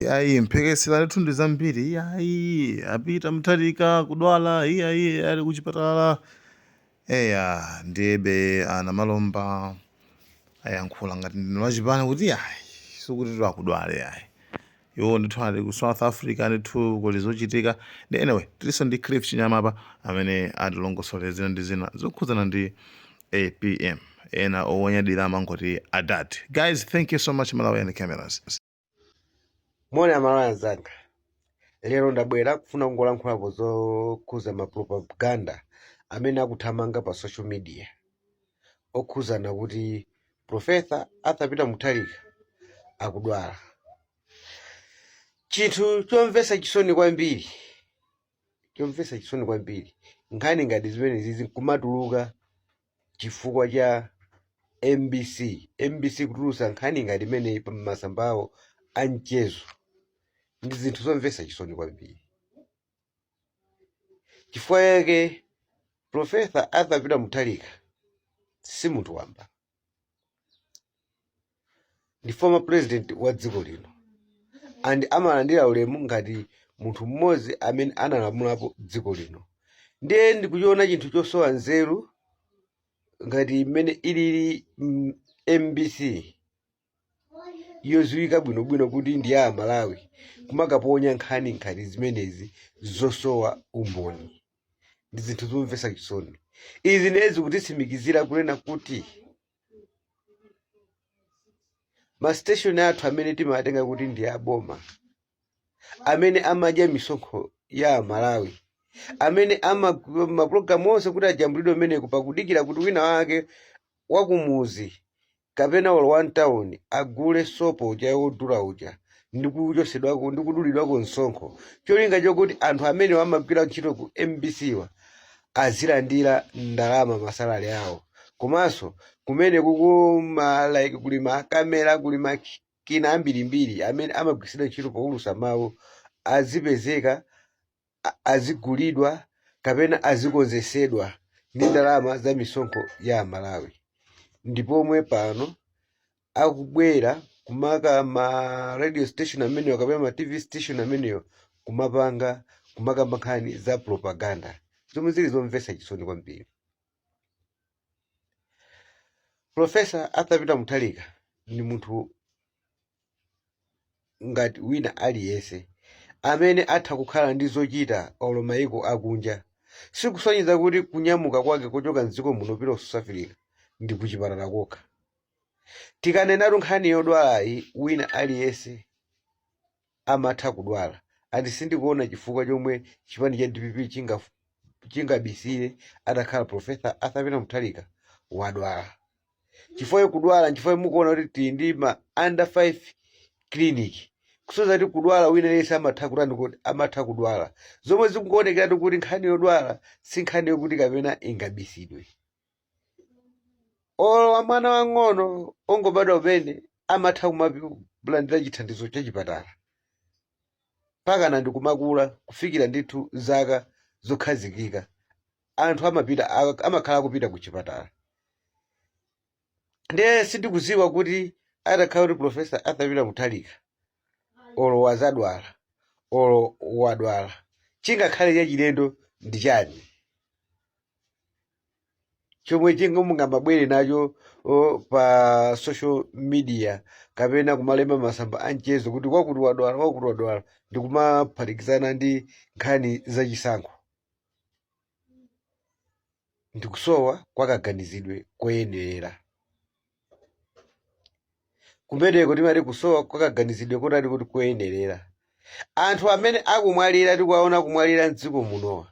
Ayi, mphekesera ndithu ndi zambiri. Iyayi, a Peter Mutharika kudwala, iyayi, ali kuchipatala. Eya, ndiyebe a Namalomba ayankhula ngati mneneri wachipani kuti iyayi, sikuti akudwala iyayi, iwo ndithu ali ku South Africa ndithu, kuli zochitika. Ndi anyway, tilinso ndi Cliff Chinyama apa amene atilongosole zina ndi zina zokhudzana ndi APM, ena owonyadira amangoti adad. Guys, thank you so much. Malawi and cameras. Moni Amalawi anzanga, lero ndabwera kufuna kungolankhulapo zokhuza ma propaganda amene akuthamanga pa social media okhuzana kuti Professor Arthur Peter Mutharika akudwala. Chinthu chomvetsa chisoni kwambiri, chomvetsa chisoni kwambiri, nkhani ngati zimenezi zikumatuluka chifukwa cha MBC. MBC kutulutsa nkhani ngati imeneyi pa masamba awo a mchezo ndi zinthu zomvetsa chisoni kwambiri. Chifukwa chake Professor Arthur Peter Mutharika si munthu wamba, ndi former president wa dziko lino and amalandira ulemu ngati munthu mmodzi amene analamulapo dziko lino. Ndiye ndikuchiona chinthu chosowa nzeru ngati mmene ilili MBC yodziwika bwinobwino kuti ndi ya Amalawi kumakaponya nkhani ngati zimenezi zosowa umboni. Ndi zinthu zomvetsa chisoni. Izi ndiye zikutitsimikizira kunena kuti ma station athu amene timatenga kuti ndi aboma, amene amadya misonkho ya Amalawi, amene ama mapulogalamu onse kuti ajambulidwe meneko pakudikira kuti wina wake wakumuzi kapena olo wa mtawuni agule sopo uja wodula uja ndi kuchosedwako ndi kudulidwako msonkho, cholinga chokuti anthu amene amagwira ntchito ku MBC wa azilandira ndalama masalale awo, komanso kumene kuku ma like kuli makamera, kuli makina ambirimbiri amene amagwiritsidwa ntchito poulusa mawu, azipezeka azigulidwa kapena azikonzesedwa ndi ndalama za misonkho ya Amalawi. Ndipomwe pano akubwera kumaka ma radio station amenewo kapena ma TV station amenewo kumapanga kumakamba nkhani za propaganda zomwe zili zomvetsa chisoni kwambiri. Professor Arthur Peter Mutharika ndi munthu ngati wina aliyense amene atha kukhala ndi zochita olo mayiko akunja. Sikusonyeza kuti kunyamuka kwake kuchoka mdziko muno kupita ku South Africa ndi kuchipatala kokha. Tikanenatu nkhani yodwalayi, wina aliyense amatha kudwala and sindikuona chifukwa chomwe chipani cha DPP chingabisire atakhala Professor Arthur Peter Mutharika wadwala. Chifukwa kudwala, nchifukwa mukuona kuti tili ndi ma under 5 clinic, kusonyeza kuti kudwala wina aliyense amatha kutani, kuti amatha kudwala, zomwe zikuonekeratu kuti nkhani yodwala si nkhani yokuti kapena ingabisidwe. Olo mwana wang'ono ongobadwa kumene amatha kumalandira chithandizo cha chipatala pakana ndi kumakula kufikira ndithu zaka zokhazikika, anthu amapita amakhala akupita ku chipatala. Ndiye sindikuziwa kuti atakhala kuti Professor Arthur Peter Mutharika olo wazadwala olo wadwala, chingakhale chachilendo ndi chani chomwe mungamabwere nacho pa social media kapena kumalemba masamba a mchezo kuti wakuti wadwala, wakuti wadwala, ndi kumaphatikizana ndi nkhani zachisankho? Ndikusowa kwa kaganizidwe koyenerera kumeneko. Timati kusowa kwa kaganizidwe kotani kuti koyenerera. Anthu amene akumwalira, tikuwaona kumwalira mdziko munowa,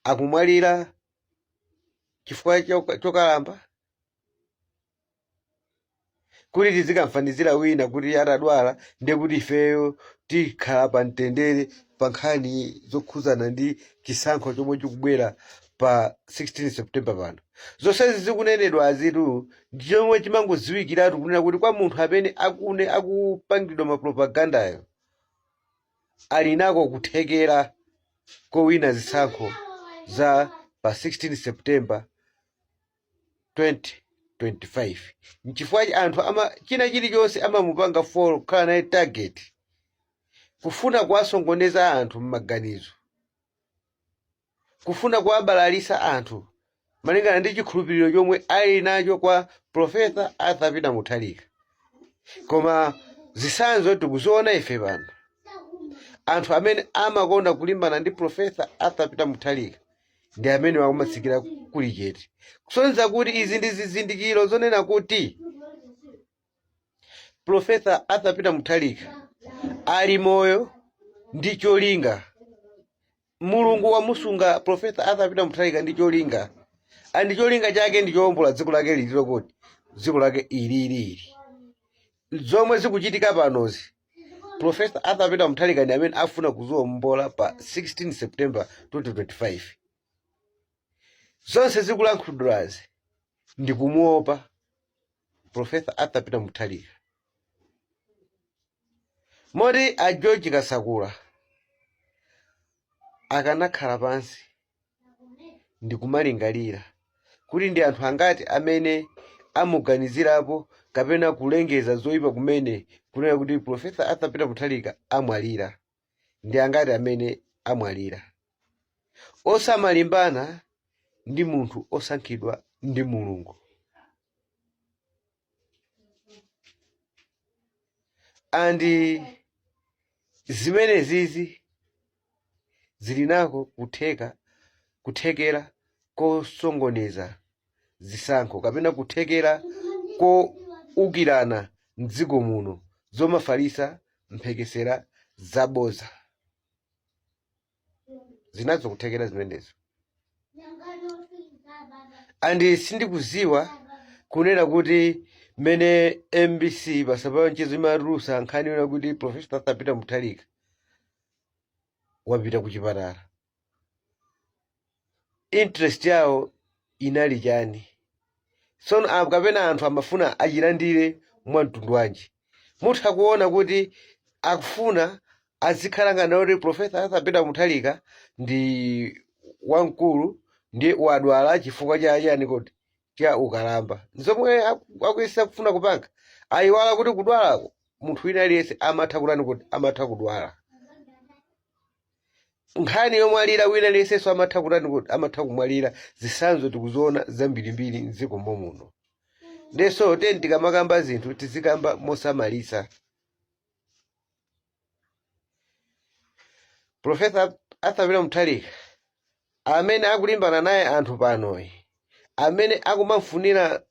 akumwalira chifukwa chokalamba? Kuti tizikamfanizira wina kuti atadwala ndiye kuti ifeyo tikhala pa mtendere pa nkhani zokhuzana ndi chisankho chomwe chikubwera pa 16 September pano. Zonsezi zikunenedwa azitu ndi chomwe chimangodziwikiratu kunena kuti kwa munthu amene akupangidwa mapropagandayo ali nako kuthekera kowina zisankho za pa 16 September 2025. 2025. Nchifukwa anthu ama china chilichonse amamupanga follow, kukhala naye target, kufuna kuwasongoneza anthu m'maganizo, kufuna kuwabalalisa anthu malingana ndi chikhulupiriro chomwe ali nacho kwa Profesa Arthur Peter Mutharika. Koma zitsanzo tikuziona ife pano, anthu amene amakonda kulimbana ndi Profesa Arthur Peter Mutharika ndi amene akumatsikira kuli chete, kusonyeza kuti izi ndi zizindikiro zonena kuti Profesa Arthur Peter Mutharika ali moyo ndi cholinga. Mulungu wamusunga Profesa Arthur Peter Mutharika ndi cholinga, and cholinga chake ndi chowombola dziko lake lililo, kuti dziko lake ililili zomwe zikuchitika panozi, Profesa Arthur Peter Mutharika ndi amene afuna kuziwombola pa 16 September 2025. Zonse zikulankhulidwazi ndi kumuopa Profesa Arthur Peter Mutharika, moti a George Kasakula akanakhala pansi ndi kumalingalira kuti ndi anthu angati amene amuganizirapo kapena kulengeza zoyipa kumene kunena kuti Profesa Arthur Peter Mutharika amwalira, ndi angati amene amwalira. Osamalimbana ndi munthu osankhidwa ndi Mulungu. And zimene zizi zili nako kuthekera kosongoneza zisankho kapena kuthekera koukirana mdziko muno, zomafalisa mphekesera zaboza zinazo kuthekera zimenezo. And sindikuziwa kunena kuti mmene MBC pasapano mchezo imatulusa nkhani yona kuti Profesa Arthur Peter Mutharika wapita ku chipatala, interest yawo inali chani tsono? Kapena anthu amafuna achilandire mwa mtundu wanji? Mutha kuona kuti akufuna azikhala ngati kuti Profesa Arthur Peter Mutharika ndi wamkulu, ndi wadwala chifukwa cha chani kuti cha ukalamba, zomwe akuyesa kufuna kupanga. Ayiwala kuti kudwalako munthu wina aliyense amatha kutani kuti amatha kudwala. Nkhani yomwalira, wina aliyensenso amatha kutani kuti amatha kumwalira. Zitsanzo tikuziona zambirimbiri mdziko momuno. Ndeso teni tikamakamba zinthu tizikamba mosamalisa. Profesa Arthur Peter Mutharika amene akulimbana naye anthu panoyi, amene akumamfunira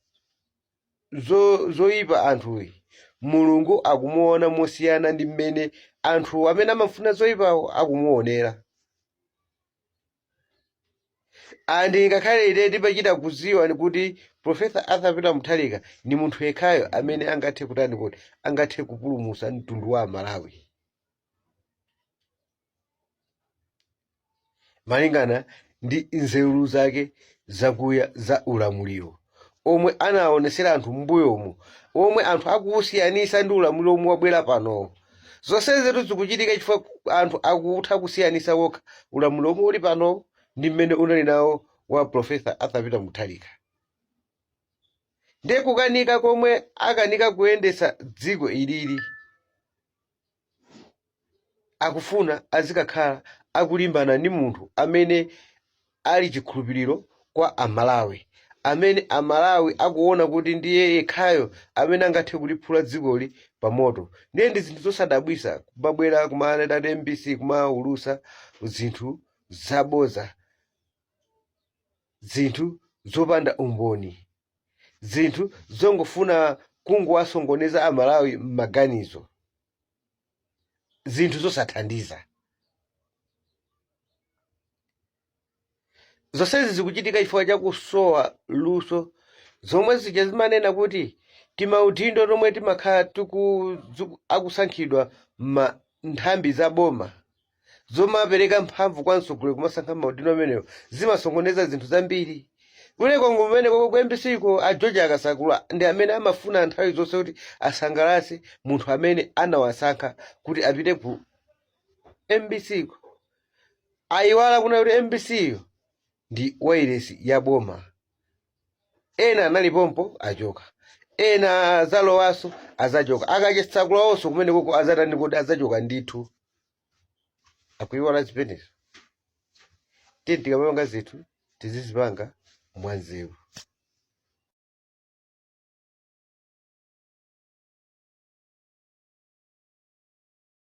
zoyipa anthuyi, Mulungu akumuona mosiyana ndi mmene anthu amene amamfuna zoyipawo akumuonera. And ngakhale ine timachita kuziwa ni kuti Profesa Arthur Peter Mutharika ni munthu yekhayo amene angathe kutani kuti angathe kupulumutsa mtundu wa Malawi malingana ndi nzeru zake zakuya za ulamuliro omwe anaonesera anthu m'mbuyomu, omwe anthu akuwusiyanisa ndi ulamuliro omwe wabwera panowo. Zonsezetu zikuchitika chifukwa anthu akutha kusiyanisa wokha ulamuliro omwe uli pano ndi mmene unali nawo wa Profesa Arthur Peter Mutharika. Ndiye kukanika komwe akanika kuyendesa dziko ilili, akufuna azikakhala akulimbana ndi munthu amene ali chikhulupiriro kwa Amalawi, amene Amalawi akuona kuti ndiye yekhayo amene angathe kuliphula dzikoli pamoto. Ndiye ndi zinthu zosadabwisa kumabwera kumanena ndi MBC kumaulusa zinthu zaboza, zinthu zopanda umboni, zinthu zongofuna kungowasongoneza Amalawi m'maganizo, zinthu zosathandiza. Zonsezi zikuchitika chifukwa chakusowa luso, zomwe zija zimanena kuti timaudindo tomwe timakhala akusankhidwa ma nthambi za boma, zomapereka mphamvu kwa mtsogoleri kumasankha maudindo amenewo, zimasongoneza zinthu zambiri. Kuleko kumene koko ku MBC ko, a George Akasakula ndi amene amafuna nthawi zonse kuti asangalatse munthu amene anawasankha kuti apite ku MBC ko. Ayiwala kuna kuti MBC yo ndi wailesi ya boma. Ena analipompo achoka, ena azalowaso azachoka, akachisakulaonso kumene koko azatani kuti azachoka ndithu. Akuiwala zimenezo. Tiye tikamapanga zinthu, tizizipanga mwanzeru.